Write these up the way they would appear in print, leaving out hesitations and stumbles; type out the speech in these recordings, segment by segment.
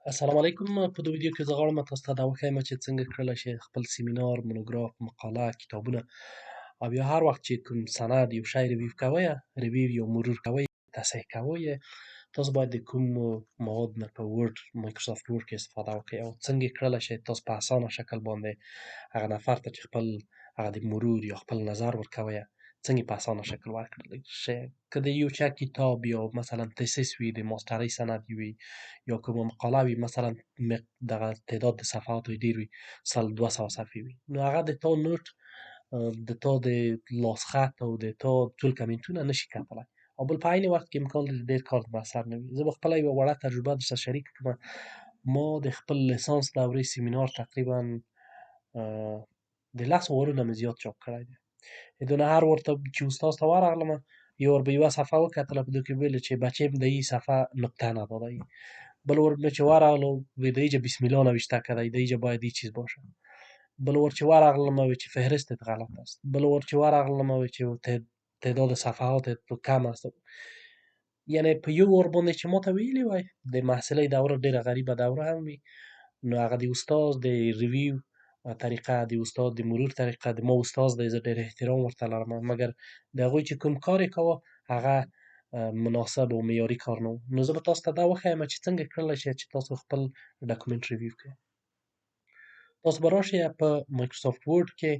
السلام علیکم. په دې ویډیو کې زه غواړم تاسو ته دا وښایم چې څنګه کړلی شئ خپل سیمینار، مونوګراف، مقاله، کتابونه او یا هر وخت چې کوم سند یو شی review کوئ، review یا مرور کوئ، تصحیح کوئ، تاسو باید د کوم مواد نه په Word، Microsoft Word کې استفاده وکړئ او څنګه کړلی شئ تاسو په اسانه شکل باندې هغه نفر ته چې خپل هغه د مرور یا خپل نظر ورکوئ، څنګه په اسانه شکل ورکړل شي. که د یو چا کتاب یا مثلا thesis وي، د ماسترۍ سند وي یا کومه مقاله وي، مثلا دغه تعداد د صفحاتو یې ډېر وي، 100 200 صفحې وي، نو هغه د تا note، د تا د لاس خط او د تا ټول کمنټونه نشي کتلی او بل په عین وخت کې امکان لري ډېر کار د اثر نه وي. زه به خپله یوه وړه تجربه در سره شریک کړم. ما د خپل لیسانس دورې سیمینار تقریبا د 10 وارونه مې زیات چاپ کړی دی. دونه هر ورته چې استاد ته ورغلم، یو ور به یوه صفحه وکتله، په دې کې ویل چې بچیم د ای صفحه نقطه نداده. بل ور مې چې ورغلو، وی د ایجا بسم الله نوشته کړی، د ایجا باید ای چیز باشه. بل ور چې ورغلم، وی چې فهرست غلط است. بل ور چې ورغلم، وی چې تعداد صفحات کم است. یعنی په یو ور باندې چې ما ته ویلي وای، د محصلۍ دوره ډېره غریبه دوره هم وي، نو هغه د استاد د review طریقه، د استاد د مرور طریقه، د ما استاد دی، زه ډېر احترام ورته لرم، مګر د هغوی چې کوم کار یې کاوه هغه مناسب او معیاري کار نه و. نو زه به تاسو ته دا وښایم چې څنګه کړلی شئ چې تاسو خپل document review کړئ. تاسو به راشئ په Microsoft Word کې،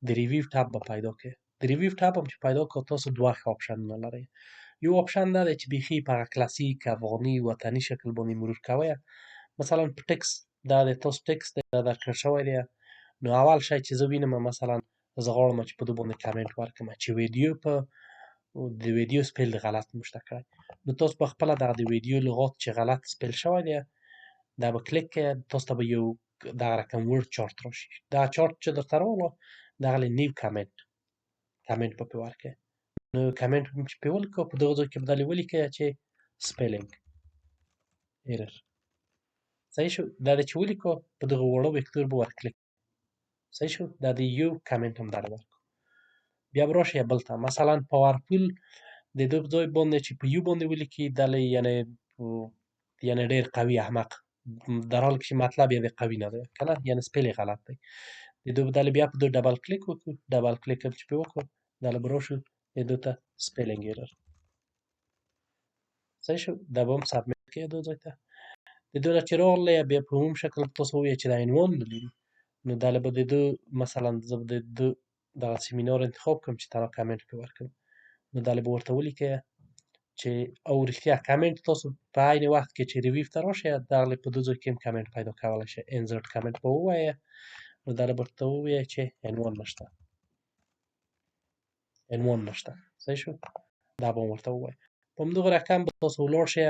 د review tab به پیدا کړئ. د review tab هم چې پیدا کړئ، تاسو دوه ښه آپشنونه لرئ. یو آپشن دا دی چې بیخي په هغه کلاسیک افغاني وطني شکل باندې مرور کوئ. مثلا په text، دا د تاسو text دی، دا درکړل شوی دی. نو اول شی چې زه وینم، مثلا زه غواړم چې په دې باندې کمنټ ورکړم چې ویډیو، په د ویډیو spell د غلط نوشته کړی، نو تاسو په خپله دغه د ویډیو لغات چې غلط spell شوی دی، دا به کلیک کړئ. تاسو ته به یو دغه رقم word chart راشي. دا چارت چې درته راغلو، دغه new comment، comment به پې ورکړئ. نو کمنټ چې پې ولیکو، په دغه ځای کې به دلې ولیکئ چې spelling error. صحیح شو؟ دا د چې ولیکو، په دغه وړو وکتور به ور کلیک. صحیح شو؟ دا د یو کمنټ هم دله ورکړو. بیا به راشئ بل ته، مثلا powerful، د ده په ځای باندې چې په یو باندې ولیکي دلې، یعنی ډېر قوي احمق، در حال کې چې مطلب یې د قوي نه دی که نه، یعنی spell یې غلط دی. د ده په دلې بیا په ده double click وکړو. double click هم چې پې وکړو، دله به راشو، د ده ته spelling error. صحیح شو؟ دا به هم submit کړئ ده ځای ته. د ده نه چې راغلی، بیا په عموم شکل تاسو ووایئ چې دا عنوان نه لري، نو دله به د ده مثلا زه به د ده دغه سیمینار انتخاب کړم چې تنها کمنټ پې ورکړم. نو دله به ورته ولیکئ چې او رښتیا کمنټ تاسو په عین وخت کې چې review ته راشئ، دغه په دې ځای کې هم کمنټ پیدا کولی شئ. insert comment به ووایئ، نو دله به ورته ووایئ چې عنوان نشته، عنوان نشته. صحیح شو؟ دا به هم ورته ووایئ. په همدغه رقم به تاسو ولاړ شئ،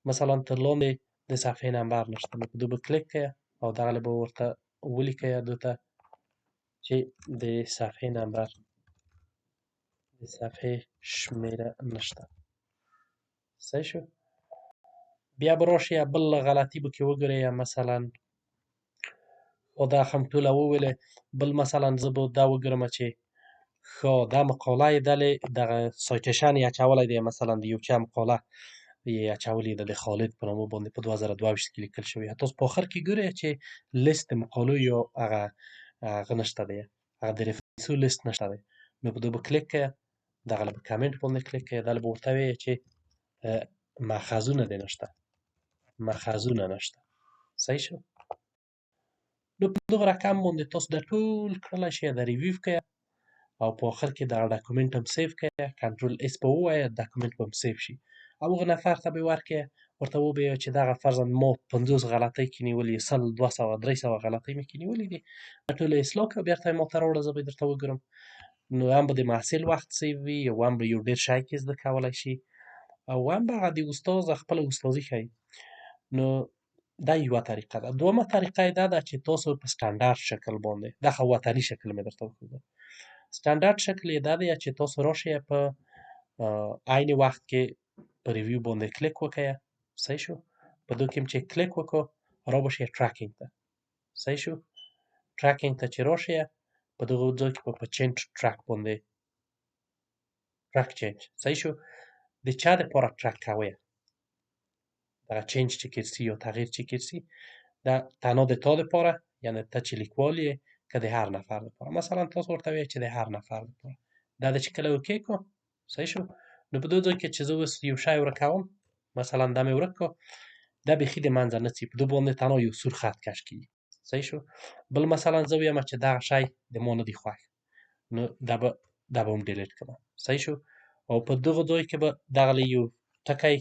مثلا تر لاندې د صفحې نمبر نشته، نو په دې به کلیک کړئ او دغه به ورته ولیکئ ده ته چې د صفحې نمبر، د صفحې شمېره نشته. صحیح شو؟ بیا به راشئ، بل غلطي به کې وګورئ. مثلا او دا هم ټوله وویلې. بل مثلا زه به دا وګورم چې ښه دا مقاله یې دلې دغه citation یې اچولی دی. مثلا د یو چا مقاله یې اچولې ده، د خالد په نامه باندې په 2022 کې لیکل شوې. تاسو په آخر کې ګورئ چې لیست د مقالو یا هغه نشته دی، هغه د reference و لیست نشته دی. نو په دې به کلیک کړئ، دغه به کمنټ باندې کلیک کړئ، دله به ورته وایئ چې مأخذونه دې نشته، مأخذونه نشته. صحیح شو؟ نو په دغه رقم باندې تاسو دا ټول کړلی شئ، دا review کړئ او په آخر کې دغه document هم save کړئ. Control S به ووایه، document به هم save شي او هغه نفر ته به یې ورکړئ، ورته ووایه چې دغه فرضاً ما 50 غلطۍ کې نیولي، 100، 200، 300 غلطۍ مې کې نیولي دي، دا ټولې اصلاح کړه، بېرته یې ماته راوړه، زه به یې درته وګورم. نو هم به د محصل وخت save وي او هم به یو ډېر شی کې زده کولی شي او هم به هغه د استاد خپله استادي ښایي. نو دا یوه طریقه ده. دومه طریقه یې دا ده چې تاسو په سټنډرډ شکل باندې، دا خو وطني شکل مې درته وښودو، سټنډرډ شکل یې دا دی چې تاسو راشئ، په عین وخت کې په review باندې کلیک وکړئ. صحیح شو؟ په دې کې چې کلیک وکړو، را به شئ tracking ته. صحیح شو؟ tracking ته چې راشئ، په دغه ځای کې په change track باندې، track change. صحیح شو؟ د چا دپاره track کوئ؟ دغه change چې کېرسي یا تغییر چې کېرسي، دا تنها د تا دپاره، یعنی ته چې لیکوال یې، که د هر نفر دپاره. مثلا تاسو ورته وایئ چې د هر نفر دپاره. دا د چې کله okay کو، صحیح شو. نو په دې ځای کې چې زه اوس یو شی ورکوم، مثلا دا مې ورک کو، دا بیخي د منځه نه ځي، په ده باندې تنها یو سور خط کش کېږي. صحیح شو. بل مثلا زه ویم چې دغه شی د ما نه دی خوښ، نو دا به هم delete کړم. صحیح شو. او په دغه ځای کې به دغه یو ټکی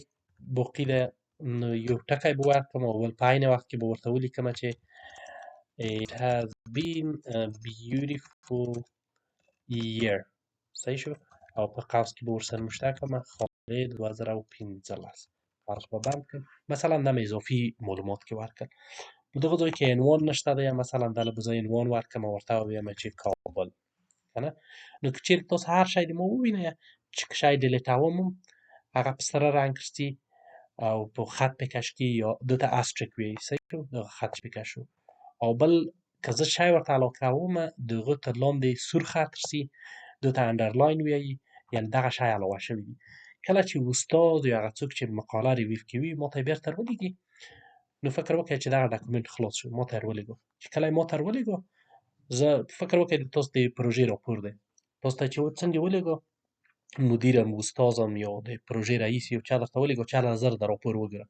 باقي ده، نو یو ټکی به ورکړم او بل په عین وخت کې به ورته ولیکم چې it has been a beautiful year. صحیح شو. او په قوس کې به ورسره نوشته کړم خالد 2015، قوس به بند کړم. مثلا دا مې اضافي معلومات کې ورکړل. په دغه ځای کې عنوان نشته دی، مثلا دله به زه عنوان ورکړم او ورته ووایم چې کابل کنه. نو که چیرې تاسو هر شی د ما ووینئ چې که شی delete وم، هغه په سره رنګ کښتي او په خط پې کش کی یا دته asterisk وي. صحیح شو. دغه خط پې کش شو. او بل که زه شی ورته علاوه کوم، د هغه تر لاندې سور خط رسي، دته underline ویایي، یعنی دغه شی علاوه شوی دی. کله چې استاد یا هغه څوک چې مقاله review کوي ما ته بیرته ولیږي، نو فکر وکړئ چې دغه document خلاص شو، ما ته ولېږو. چې کله ما ته ولېږو، زه فکر وکړئ تاسو د پروژې راپور دی، تاسو ته چې څنګه ولېږو، مدیرم، استادم یا د پروژې رئیس یو چا درته ولېږو چې هله زر د راپور وګوره،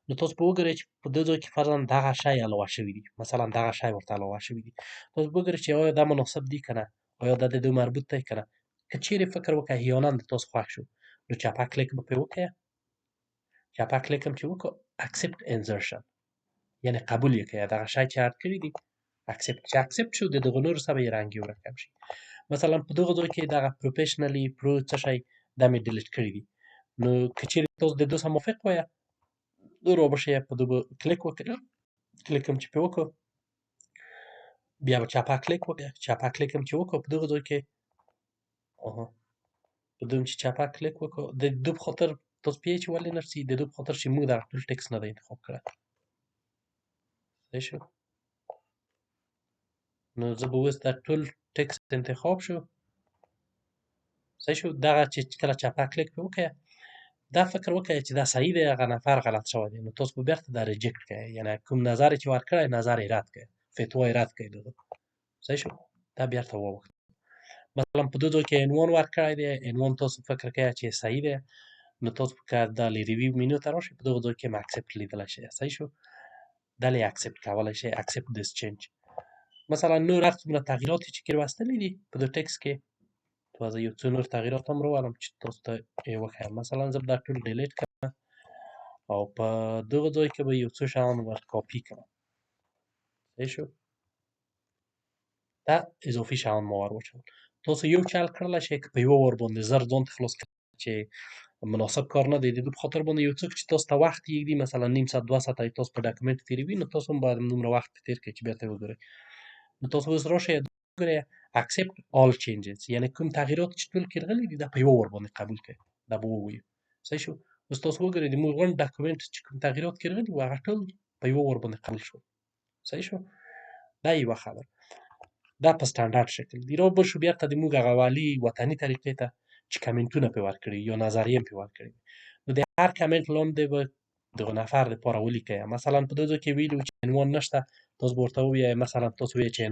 نو تاسو به وګورئ چې په دې ځای کې فرضاً دغه شی علاوه شوی دی، مثلا دغه شی ورته علاوه شوی دی. تاسو به وګورئ چې آیا دا مناسب دی که نه، آیا دا د دوی مربوط دی که نه. که چیرې فکر وکړئ احیانا د تاسو خوښ شو، نو چپه کلیک به پرې وکړئ. چپه کلیک هم چې وکړو، accept insertion، یعنی قبول یې کړئ، دغه شی چې add کړی دی accept. چې accept شو، د دغه نور سره یې رنګ یو رقم شي. مثلا په دغه ځای کې دغه professionally pro څه شی دا مې delete کړی دي. نو که چیرې تاسو د دوه سره موافق وایه، نو به شي په دغه کلیک وکړئ. کلیک هم چې پې وکړو، بیا به چپه کلیک وکړئ. چپه کلیک هم چې وکړو، په دغه ځای کې په دوم چې چپه کلیک وکړو، د دې په خاطر تاسو پوهیږئ چې ولې نه رسي، د دې په خاطر چې موږ دغه ټول text نه دی انتخاب کړی. صحیح شو. نو زه به اوس دا ټول text انتخاب شو. صحیح شو. دغه چې کله چپه کلیک پې وکړئ، دا فکر وکړئ چې دا صحیح دی، هغه نفر غلط شوی دی، نو تاسو به بیرته دا reject کړئ، یعنی کوم نظر چې ورکړی نظر یې رد کړئ، فتوا یې رد کړئ دغه. صحیح شو. دا بیرته واوښت. مثلا په دې ځای کې عنوان ورکړی دی، عنوان تاسو فکر کوئ چې صحیح دی، نو تاسو که دا review menu ته راشئ، په دغه ځای کې هم accept لیدلی شئ. صحیح شو. دا له accept کولی شئ، accept this change. مثلا نور هر څومره تغییرات چې کې راوستلي دي په دې text کې، زه یو څو نور تغییرات هم راولم چې تاسو ته یې وښیم. مثلا زه به دا ټول delete کړم او په دغه ځای کې به یو څو شیان ور کاپي کړم. صحیح شو. دا اضافي شیان ما ور واچول. تاسو یو چل کړلی شئ که په یوه وار باندې زر ځان ته خلاص کړئ چې مناسب کار نه دی، د دې په خاطر باندې یو څوک چې تاسو ته وخت یږدي، مثلا نیم ساعت 2 ساعته تاسو په document تېروي، نو تاسو هم باید دومره وخت په تېر کړئ چې بیرته وګورئ. نو تاسو اوس راشئ وګورئ، accept all changes، یعنی کوم تغییرات چې ټول کې راغلي دي، دا په یوه وار باندې قبول کړئ. دا به ووایو. صحیح شو. اوس تاسو وګورئ د موږ غونډ document چې کوم تغییرات کې راغلي وو، هغه ټول په یوه وار باندې قبول شول. صحیح شو. دا یوه خبره دا په standard شکل دی. را بر شو بیرته د موږ هغه والي وطني طریقې ته چې کمنټونه پې ورکړي یا نظریه پې ورکړي. نو د هر کمنټ لاندې به دغه نفر دپاره ولیکئ. مثلا په دې ځای کې ویلو چې عنوان نشته، تاسو به ورته ووایئ، مثلا تاسو وایئ چې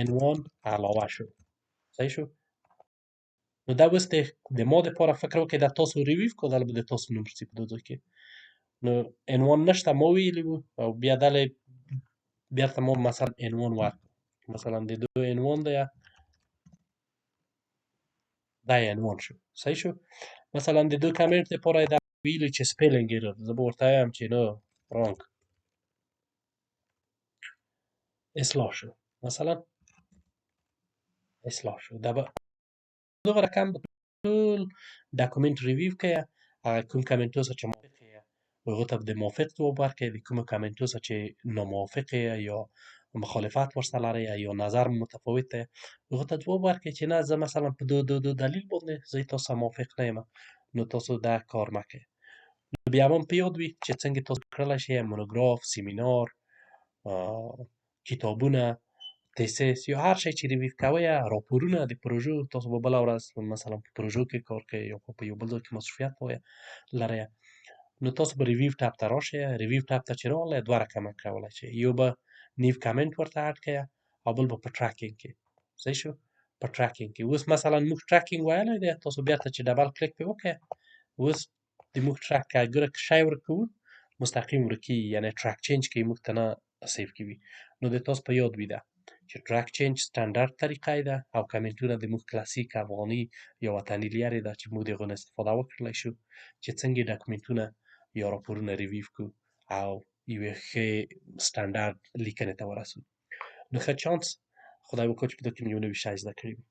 عنوان علاوه شو. صحیح شو. نو دا اوس د ما دپاره فکر وکړئ، دا تاسو review کو، دا به د تاسو نوم رسي په دې ځای کې. نو عنوان نشته ما ویلی وو او بیا دله بیرته ما مثلا عنوان ورکړ. مثلا د دوی عنوان دی، دا عنوان شو. صحیح شو. مثلا د دوی کمنټ لپاره دا ویلی چې spelling error، زه به ورته وایم چې نه wrong، اصلاح شو. مثلا اصلاح شو. دا به دغه رقم به ټول document review کوي، هغه کوم کمنټو سره چې موافق یې هغه ته د موافق ځواب ورکړي، د کومو کمنټو سره چې ناموافق یې یا مخالفت ورسره لري یا نظر متفاوت دی، هغه ته ځواب ورکړي چې نه، زه مثلا په دو دو دو دلیل باندې زه تاسو سره موافق نه یم، نو تاسو دا کار مه کوئ. نو بیا هم په یاد وي چې څنګه تاسو کړلی شئ مونوګراف، سیمینار، کتابونه، thesis یا هر شی چې review کوئ، راپورونه د پروژو. تاسو به بله ورځ مثلا په پروژو کې کار کوئ یا په یو بل ځای کې مصروفیت لرئ. نو تاسو به review tab ته راشئ. review tab ته چې راغلی، دوه رقمه کولای شئ. یو به new comment ورته add کړئ او بل به په tracking کې. صحیح شو؟ په tracking کې اوس مثلا موږ tracking ویلی دی. تاسو بیرته چې double click پې وکړئ، اوس د موږ track ګوره که شی ورکوو، مستقیم ورکیږي، یعنی track change کوي، موږ ته نه save کوي. نو د تاسو په یاد وي ده چې track change standard طریقه ده او کمنټونه د موږ کلاسیک افغاني یا وطني لیارې ده چې موږ د هغو نه استفاده وکړلی شو چې څنګه ډاکومنټونه یا راپورونه review کړو او یوې ښې standard لیکنې ته ورسو. نو ښه چانس، خدای وکړي چې په دې کې مې یو نوی شی زده کړی وي.